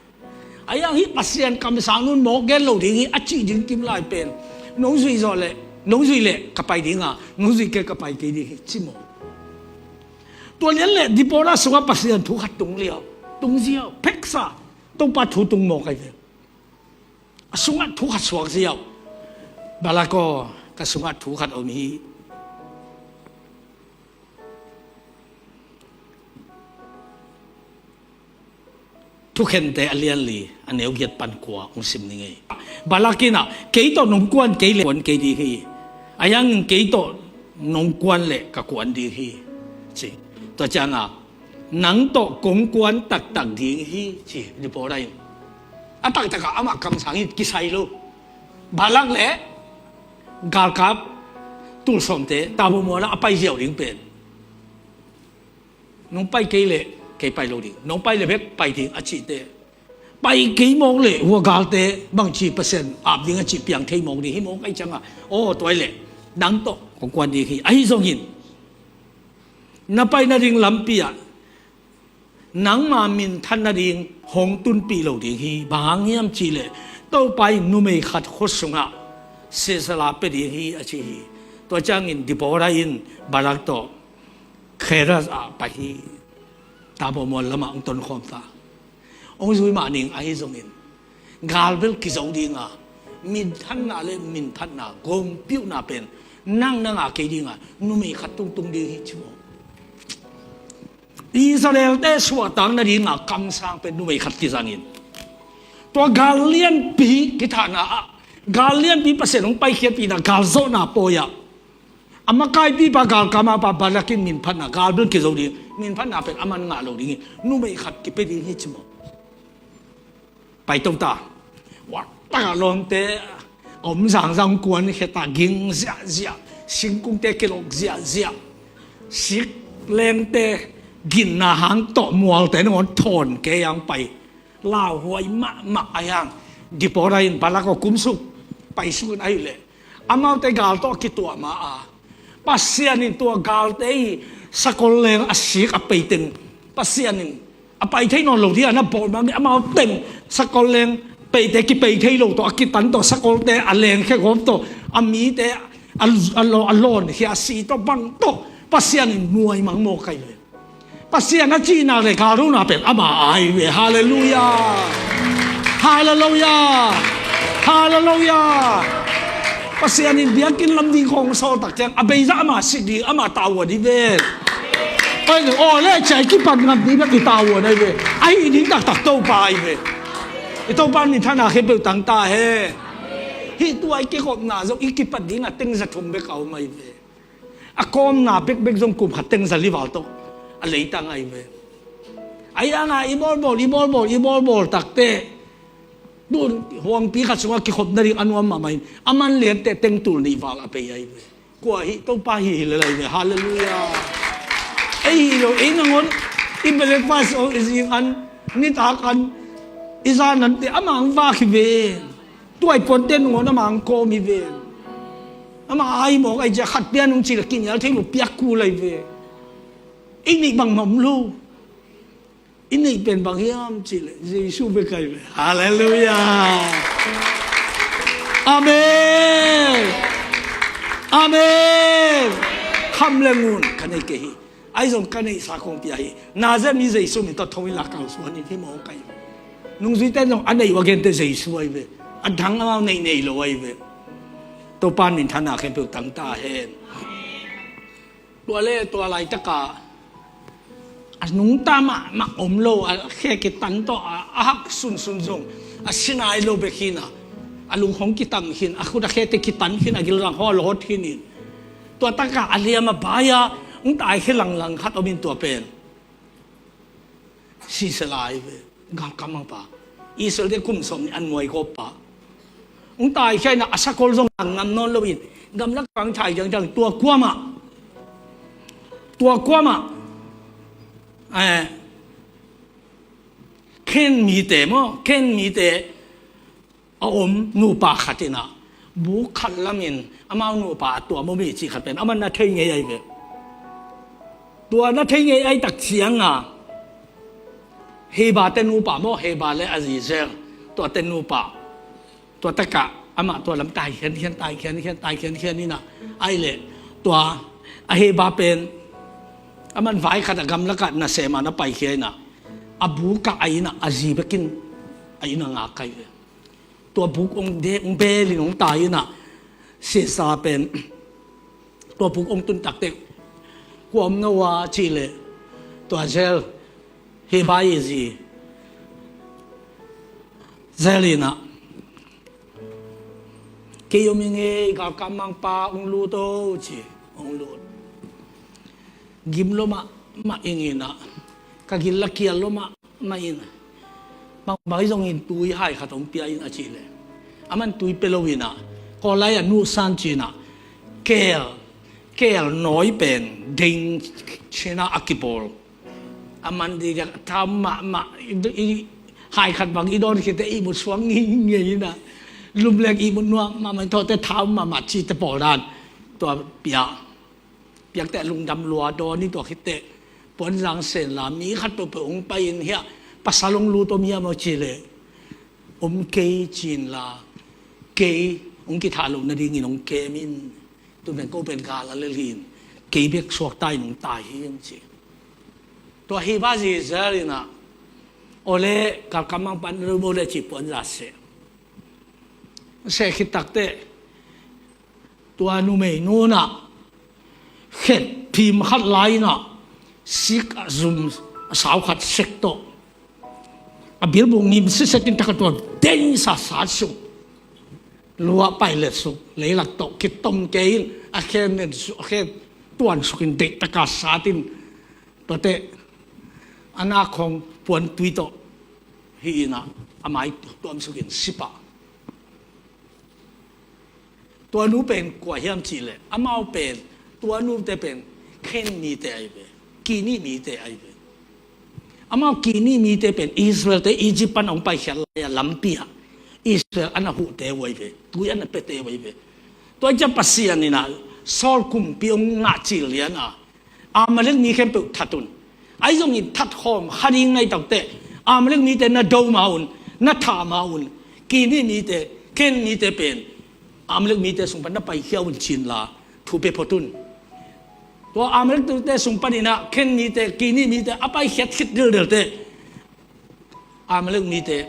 Ahi hang hih Pasian kamsang nun mawk gen lo ding hi a cih ding kim lai pen, nong zuih zawh leh, nong zuih leh ka pai dinga, nong zuih kei ka pai kei ding hi ci mawk. Tua lian leh Deborah sungah Pasian thu khat tung liau, tung ziau, pheksa, Topa thu tung mawk ahi ve. A sungah thu khat suak ziau. Barak aw, ka sungah thu khat om hi. Thukhente a lian li, a neu giat pan kua hong sim ni ngei. Barak in ah, kei tawh nong kuan kei leh kuan kei ding hi. Ahi hangin kei tawh nong kuan leh ka kuan ding hi, ci. Tua cianga, nang tawh kong kuan taktak ding hi, ci Deborah in. A taktakah amah kamsang in kisai lo. Barak leh galkap tulsawmte Tabor mualah a pai ziau ding pen, nong pai kei leh kei pai lo ding, nong pai leh bek pai ding a cihte, pai kei mawk leh hua galte bangci Pasian ap ding a cih piang thei mawk ding hi mawk ahi cianga, aw, tua ih leh nang tawh kong kuan ding hi. Ahi zongin na pai nading lampi ah nangma minthan nading hong tunpih lo ding hi. Bang hang hiam cihleh Topa in numei khat khut sungah Sisera pia ding hi, a ci hi. Tua ciangin Deborah in Barak tawh Cheres ah pai hi. Tabor mual lamah hong tonkhawm ta. Hong zui mah ning, ahi zongin gal bel kizo dinga, minthanna le minphatna, gompiuhna pen nang na ngah kei dinga, numei khat tungtung ding hi ci maw. Israel-te suahtak nadinga kamsang pen numei khat kizangin, tua gal lianpi kithahna ah, gal lianpi Pasian hong paikhiatpihna, gal zawhna pawi-ah, a makaipipa galkapmapa Barak in minphatna, gal bel kizo ding, minphatna pen aman ngah lo dingin numei khat kipia ding hi ci maw. Paito ta. Waktak a lawmte a om zangzang kuan kheta ging ziahziah, singkungte kilok ziahziah, sik lengte ginna hang tawh mualte nangawn thawn kei ang pai. Lauhuai mahmah a hiang. Deborah in Barak aw kumsuk, paisuk in ahih leh, amaute gal tawh a kituah ma a, Pasian in tua galte i sakol leng a sik a peiteng Pasian in a pai thei nawn lo ding a na bawl mang, amau teng sakol leng peite kipei thei lo tawh, a kitan tawh, sakolte a lengkhia gawp tawh, a mite a, a, a lawnkhia a si tawh bang tawh Pasian in nuai mang maw kai ve. Pasian a cihna le galrona pen ama ai ve. Halleluiah. Halleluiah. Halleluiah. Pasian in biakinn lam ding khawng sawl tak ciang a beizah ama sik ding ama tavuan hi ve. Aw le ciai kipat ngam ding bek i tavuan ai ve. Ahi ding taktak Topa ai ve. I Topa in minthanna khempeuh tang ta hen. Hih tua i kikhopna zong i kipat ding a teng za thum bek a om ai ve. A kawmna bekbek zong kum khat teng za li val tawh a leitang ai ve. Ahi hanga i bawlbawl, i bawlbawl, i bawlbawl takte, tun huangpi khat sungah kikhop nading a nuam mahmah in, a man liante teng tul nih val a pei ai ve. Kua hih Topa hi hi le lai ve. Halleluiah. Ei hi lo, ei nangawn i breakfast aw, i zing an, nitak an, i zan ante ama ang vak hi ve. Tuai puante nangawn ama ang kawm hi ve. Ama ai mawk ai cia khat pian hong cih le kinial thei lo piak kul ai ve. I neih bangmah om lo. I neih pen bang hiam cih le Jesu bek ai ve. Halleluiah. Amen. Amen. Kham le ngun ka nei kei hi. Ahi zong ka neihsa kong pia hi. Nazareth mi Jesu min tawh thong in la kau suan in hi mawk ai ve. Nungzuite zong a neih uh a gente Jesu ai ve. A dang amau neih nei lo ai ve. Topa in minthanna khempeuh tang ta hen. Tua le tua laitaka a nungta mahmah om lo, a khe kitan tawh a, a hak sunsun zong a si nai lo bek hi-in ah, a lung hong kitang khin, a khut a khete kitan khin, a gilrang hong a lawt khin in. Tua takah a liam a bai-a hong taikhia langlang khat om in, tua pen sisela ahi ve, galkap mangpa. Israel-te kum sawm nih a nuai gawp pa. Hong taikhia in ah, a sakol zong lang ngam nawn lo in, gamlak pang thai ciangciang, tua kuamah, tua kuamah, eh, Ken mite maw, Ken mite a om nupa khat in ah, buk khat lamin amau nupa a tuam om hi cih khat pen amah na thei ngei ahi ve. Tua na thei ngei ahi tak ciangin, Heba te nupa maw, Heba le a zi Zel, tua te nupa. Tua takah amah tua lam tai khiankhian, tai khiankhian, tai khiankhian in ah, ahih leh tua a Heba pen, aman vai khat a gamlakah nasem a na paikhia in ah, a bukah a inn ah a zi bekin a inn a ngak ahi ve. Tua buk hong de, hong belin hong tai in ah, sisela pen tua buk hong tun takteh, "Kua om na uh a?" cih leh, tua Zel, Heba i zi Zel in ah, "Kei om ing ei, galkap mangpa, hong lut o," ci, hong lut. Gim lua mahmah ing in ah, ka gil la kial lua mahmah in, bang, bang hi zongin tui hai khat hong pia in, a cih leh, aman tui pia lo in ah, kawlai a nuhsan ci in ah, keel, keel nawi pen ding ci in ah a kibawl. A man ding a, thau mahmah, i, i, hai khat bang i dawn khit teh ihmut suak ngeingei in ah, lum leng ihmut nuam mahmah, thawte thau mahmah cihte pawl dan. Tua pia, piak teh lungdam lua dawn in, tua khit teh Puanzang Sen la, mi khat peuhpeuh hong pai in, "Hiah pasal hong lut om hiam?" a cih leh, "Om kei," ci in la, "Kei hong kithah loh nadingin hong kem in. Tu pen ko pen gal a lel hi-in, kei bek suakta in hong tai hi ing," ci. Tua Heba zi Zel in ah, "Aw le, galkap mangpa, na lum o le," ci, puanza seh. Seh khit takteh, tua numeinu in ah, khet phim khat la in ah, sik a zum a sau khat sek tawh, a bilbung ngim siset in, taka tua dei sasat suk, lua pailet suk, leilak tawh kitom kei in, a khe nen suk, a khe tuan suk in, deihtaka sat in, tuate a nak khong puantui tawh hi in ah, a mai tuam suk in si pah. Tua nu pen kua hiam cih leh, amau pen, tua nute pen Ken mite ahi ve, Keni mite ahi ve. Amau Keni mite pen Israel-te Egypt pan hong paikhiat lai-a lampi ah Israel a na huhte uh ahi ve, tui a na piate uh ahi ve. Tua ciang Pasian in ah Saul kumpi hong ngah cil lian a, Amalek mi khempeuh that un. Ahi zongin that khawm kha ding na hih takteh, Amalek mite na do ma un, na thah ma un. Keni mite, Ken mite pen Amalek mite sung pan na paikhia un, ci in la thu pia phot un. Tua Amalek mite sung panin ah Ken mite, Keni mite a paikhiat khit dildel teh, Amalek mite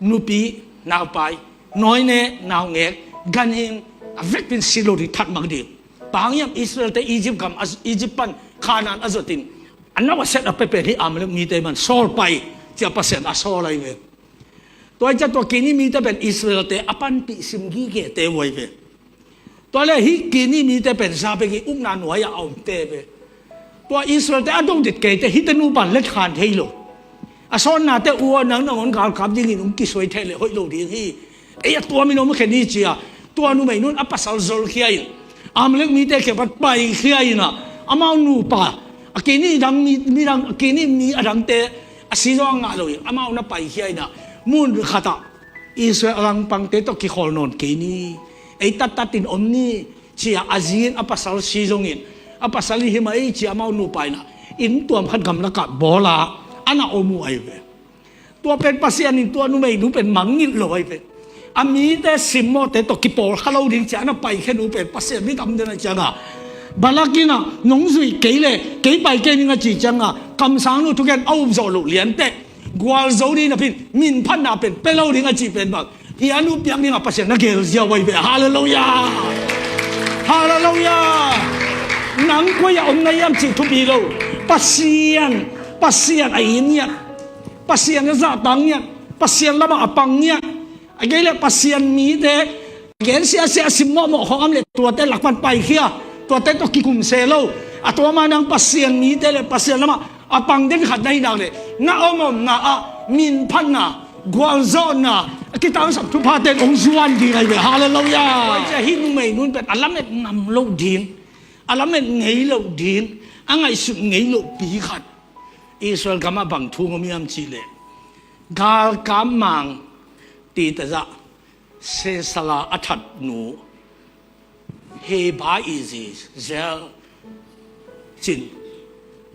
nupi, naupai, nawine, naungek, ganhing, a vekpi in si lo ding, that mang ding. Bang hang hiam, Israel-te Egypt gam a, Egypt pan Canaan a zot in, a nau a set a pia pen hi Amalek mite man, Saul pai, ci-a Pasian a sawl ahi ve. Tua hi ciang tua Keni mite pen Israel-te a panpih sim gigete uh ahi ve. Tua leh hih Keni mite pen za bek hi, ukna nuai-ah a omte ve. Tua Israel-te a do det kei teh, hihte nupa letkhan thei lo. A sawnnate uh aw, nang nangawn galkap dingin hong kisuai thei leh hoih lo ding hi. Ei a tuamin om khen hi, ci-a tua numeinu in a pasal zolkhia in, Amalek mite kiang pan paikhia in ah, amau nupa, a Keni dang mi, mi dang, a Keni mi a dangte a si zong a ngah lo in, amau na paikhia in ah, mun khatah Israel a langpangte tawh kikholh nawn kei ni, ei tattatin om ni, ci-a a zi in a pasal si zongin, a pasal in hi mah ei, ci-a amau nupa in ah inn tuam khat gamlakah bawl a, a na om uh ahi ve. Tua pen Pasian in tua numeinu pen mangngilh lo ahi ve. A mite simmawhte tawh kipawl kha lo ding ci-a a na paikhia nu pen Pasian mit a om den ahih ciangin, Balak in ah nong zuih kei leh kei pai kei ning a cih ciangin, kamsangnu thugen a up zawh loh lian teh, gualzo ding napi in minphatna pen pia lo ding a cih pen bang, hih a nu piak dingin Pasian na gel ziau ahi ve. Halleluiah! Halleluiah! Nang koi-ah om na hiam cih thupi lo. Pasian Pasian a it ngiat, Pasian a zahtak ngiat, Pasian lamah a pang ngiat, a kei leh Pasian mite a gen siasia a sim mawhmawh khawng a om leh tuate lakpan paikhia, tuate tawh kikum se lo. A tua mah nang Pasian mite leh Pasian lamah a pang den khat na hih nak leh na om omna ah minphatna, gualzawhna, a kitangsap thuphate in hong zuan ding ahi ve. Halleluiah. Tua ciah hih numei nu in pen a lamet ngam loh ding, a lamet ngei loh ding, a ngaihsut ngei lohpi khat Israel gamah bang thu hong om hiam cih leh, galkap mang titazah Sisera a that nu Heber i zi Jael cin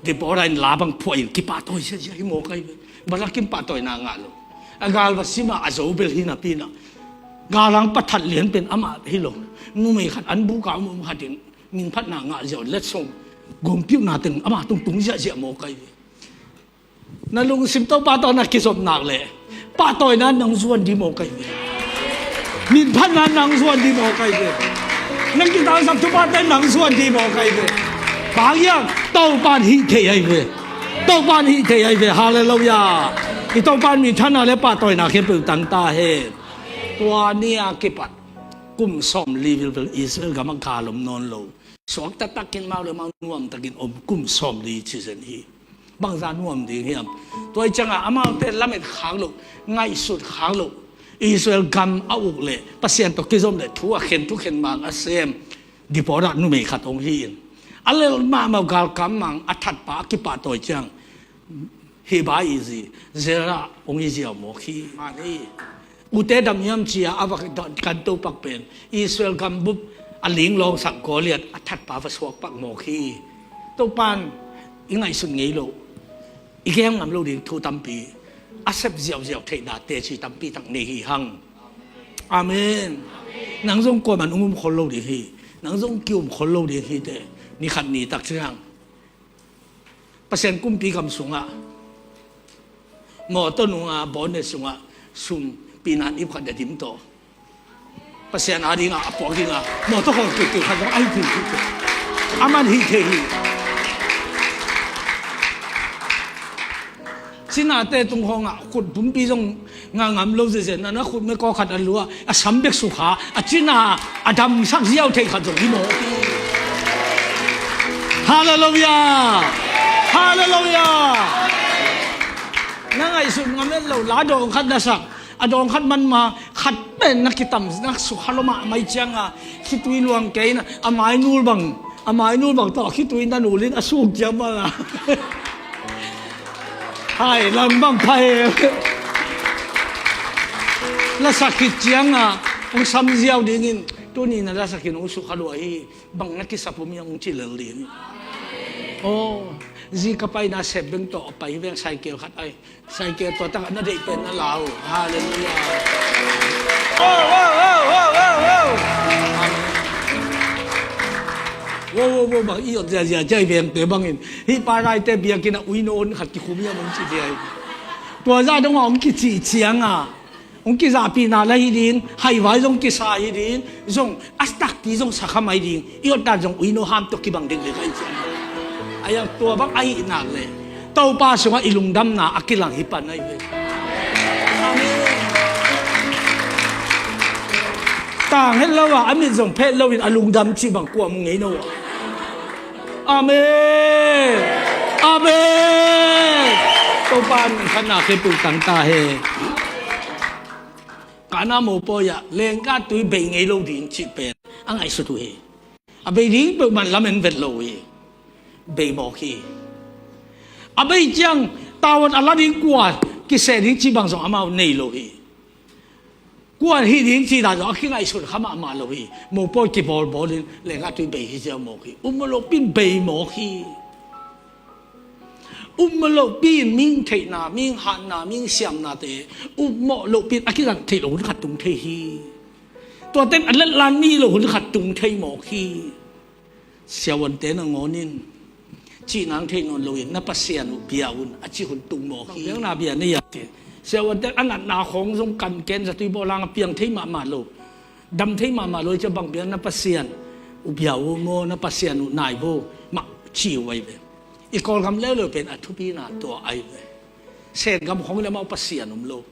Deborah in la bang phuah in kipahtawi ziahziah hi mawk ahi ve. Barak in pahtawina ngah lo. A gal va sim a, a zo bel hi napi in ah, galhang pathat lian pen amah hi lo. Numei khat an buk a om om khat in minphatna ngah ziau letsong gompiuhna teng amah tung tung ziahziah mawk ahi ve. Na lungsim Topa tawh na kizop nak leh pahtawina nang zuan ding mawk ahi ve. Minphatna nang zuan ding mawk ahi ve. Nang kitangsap thuphate nang zuan ding mawk ahi ve. Bang hang hiam? Topa in hih thei ahi ve. Topa in hih thei ahi ve. Halleluiah. I Topa in minphatna leh pahtawina khempeuh tang ta hen. Tua ni a kipat kum sawmli vilvel Israel gamah gal om nawn lo. Suak taktakin mau le mau nuamtakin om kum sawmli ci zen hi. Bangzah nuam ding hiam? Tua hi ciangah amaute lamet khak loh, ngaihsut khak loh, Israel gam a uk leh Pasian tawh kizom leh thu a khen, thukhen mang a sem Deborah numei khat hong hi in, a lel mahmah galkap mang a thatpa a kipahtawi ciang Heber i zi Jael ah hong i ziau mawk hi. Mah hi. Ute dam hiam cia a va kan topak pen Israel gambup a linglawngsak Goliath a thatpa va suakpak mawk hi. Topan i ngaihsut ngei loh, i gen ngam lo ding thu tampi, a sep ziauziau theihna teci tampi tak nei hi hang. Amen. Nang zong kuaman hong um khol lo ding hi. Nang zong ki-um khol lo ding hi teh. Ni khat ni tak ciang Pasian kumpi gam sungah mawtaw nunga bonnet sungah sum pinan ip khat a dim tawh Pasian a dingah a puak dingah mawtaw khawng tuitu khat zong a hi tuitu. Aman hi thei hi. Cinate tung khawngah khut pumpi zong ngah ngam lo zezen na, na khut mekawk khat a lua a sam bek sukha a cina a damsak ziau thei khat zong hi maw? Halleluiah. Halleluiah. Na ngaihsut ngam et lo la dawng khat na sak, a dawng khat manma khat pen na kitam na sukha lo mahmah cianga khitui luang kei na a mainul bang, a mainul bang tawh khitui na nulin a suk ciam banga hai lam bang pha he. Lasak khit cianga hong samziau dingin tuni na lasak khin hong sukha lua hi. Bang na kisap om hiam hong ci lel ding. Aw, zi ka paina sep beng tawh a pai veng saikel khat ai. Saikel tua tak na deih pen na lau. Halleluiah. Wow, wow, wow, wow, wow, wow. Wow, wow, wow, bang i ot ziazia ciai vengte bangin hih pa laite biakinn a uino on khat kikhum hiam hong ci ciai. Tua zah dongah hong kicih cianga hong kizahpihna la hi ding, haivai zong kisa hi ding, zong a takpi zong sakha mai ding, i otdan zong uino ham tawh kibang ding le ka i cian. Ayang tua bang a hih nak le Topa sungah i lungdamna a kilang hi pan ahi ve. Amen. Tang het lo ah a mit zong phet loin a lungdam cih bang kuam ngei no ah. Amen. Amen. Topa min khatna khempeuh tang ta he. Kana mopawi ah lengka tui bei ngei lo ding cih pen a ngaihsut uh hi. A bei ding peuhmah lamen vet lo uh hi. Bei mawk hi. A bei ciang tawat a la ding kua kiseh ding cih bang zong amau nei lo hi. Kua hih ding cih dan zong a kingaihsun kha mahmah lo hi. Mopawi kibawlbawl in lengka tui bei hi ziau mawk hi. Upmawh lohpi in bei mawk hi. Upmawh lohpi in mihing theihna, mihing hatna, mihing siamnate upmawh lohpi in a kizang theih lo hun khat tung thei hi. Tuaten a letlan mi lo hun khat tung thei mawk hi. Siavuante nangawn in cihnang theih nawn loin na Pasian uh bia un a cih hun tung mawk hi. Biakna bia nei a ti. Siavuante a natna khawng zong kan ken zatui bawlang a piang thei mahmah lo, dam thei mahmah lo i cia bang biak na Pasian uh bia uh maw, na Pasian uh nai bo mah ci uh ai ve. I Kawlgam leuleu pen a thupina tua ahi ve. Sengam khong le amau Pasian om lo.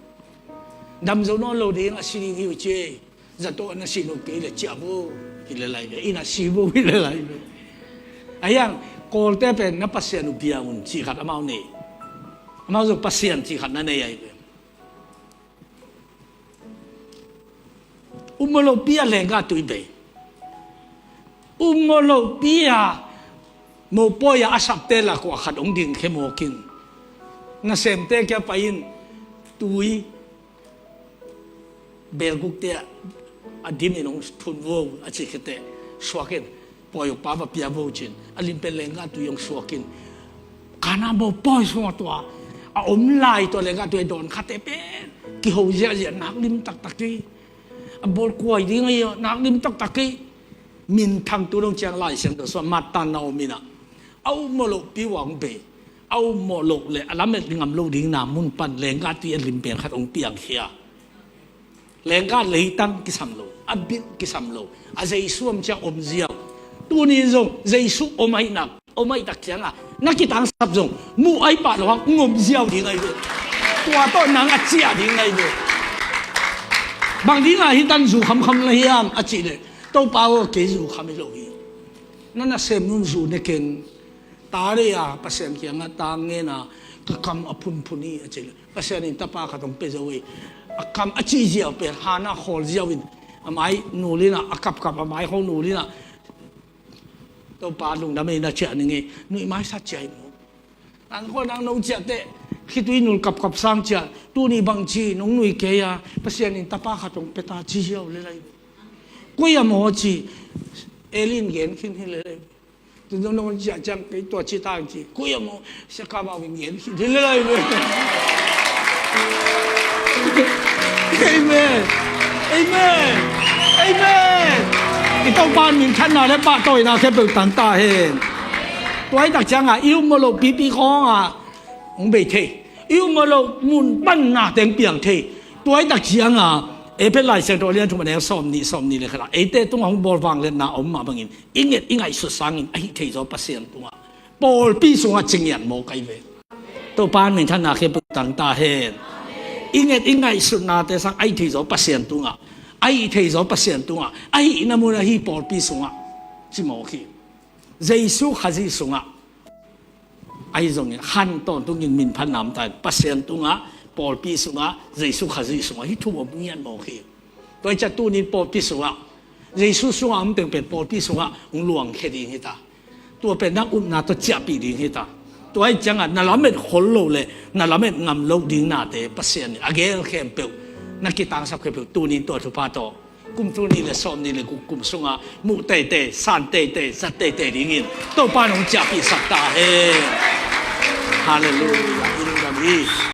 Dam zo nawn lo ding a si ding hi uh ci. Zato na si lo kei le ciah vo hi le lai ve. Ina si vo hi le lai ve. Ahiang Kawlte pen na Pasian uh bia un ci khat amau nei. Amau zo Pasian ci khat na nei ahi ve. Ummaw lohpi a lenggah tui bei. Ummaw lohpi a mopawi a a sapte lak uh a khat hong dingkhia mawkin. Nasemte kia pai in tui belgukte a dimin hong thun vo a ci khiate suakin. Pawi ukpa va pia vo cin a lim pen lenggah tui hong suakin. Kana mopawi sungah tua a om lai tua lenggah tui a dawn khate pen kiho ziahziah nak lim taktak hi. A bawl kuai ding ahi a nak lim taktak hi. Minthang tu dong ciang Lai Siangtho sungah Matan na om inah a ummaw lohpi uh a hong bei. A ummaw loh le a lamet ngam lo ding na mun pan lenggah tui a lim pen khat hong piangkhia. Lenggah leitang kisam lo, a bit kisam lo, a Jesu om ciang om ziau. Tuni zong Jesu om ahi nak, om ahi tak cianga na kitangsap zong muh ahi pah lo hang ngom ziau ding ahi ve. Tua tawh nang a ciah ding ahi ve. Bang dinga hi tan zu khamkham la hiam a cih leh Topa aw kei zu kham hi lo hi. Na nasem nun zu ne keng. Ta dei a Pasian kiangah ta ngena ka kam a phunphun hi a ci le Pasian in tapa khat hong pia zo hi. A kam a cih ziau pen hana khawl ziau in a mai nul inah a kapkap a mai khong nul inah Topa lungdam ei na ciah ning ei nuih maisat ciah hi mu. An khawl nang nong ciah teh khitui nul kapkap sang ciah tuni bang ci nong nuih kei a Pasian in tapa khat hong pia ta ci ziau le lai. Koi a maw ci Elin gen khin hi le lai. Tun zong nong ciah ciang kei tua ci tang ci koi a maw sia ka mau in gen hi le lai ve. Amen. Amen. Amen. I Topa minthanna le pahtawina khempeuh tang ta hen. Tua hi tak cianga i ummaw loh pipi khawngah hong bei thei. I ummaw loh mun panna teng piang thei. Tua hi tak cianga Efesa Lai Siangtho a lian thum a neu sawm nih sawm nih le khat ah eite tungah hong bawl vangliatna a om mah bangin i nget i ngaihsut sangin a hih theizaw Pasian tungah pawlpi sungah cingian mawk ahi ve. Topa minthanna khempeuh tang ta hen. I nget i ngaihsutnate sang a hih theizaw Pasian tungah a hih theizaw Pasian tungah a hihna mun a hih pawlpi sungah ci mawk hi. Jesu Khazih sungah ahi zongin khan tawntungin minphatna om ta in Pasian tungah pawlpi sungah Jesu Khazih sungah hih thu om ngiat mawk hi. Tua hi ciah tunin pawlpi sungah Jesu sungah om teng pen pawlpi sungah hong luangkhia ding hi ta. Tua pen nang upna tawh ciahpih ding hi ta. Tua hi ciangah na lamet khol lo le na lamet ngam lo ding nate Pasian in a gel khempeuh na kitangsap khempeuh tunin tua thupha tawh kum tul nih le sawm nih le guk kum sungah muh teitei, san teitei, zat teitei dingin Topa in hong ciahpihsak ta hen. Halleluiah. I lungdam hi.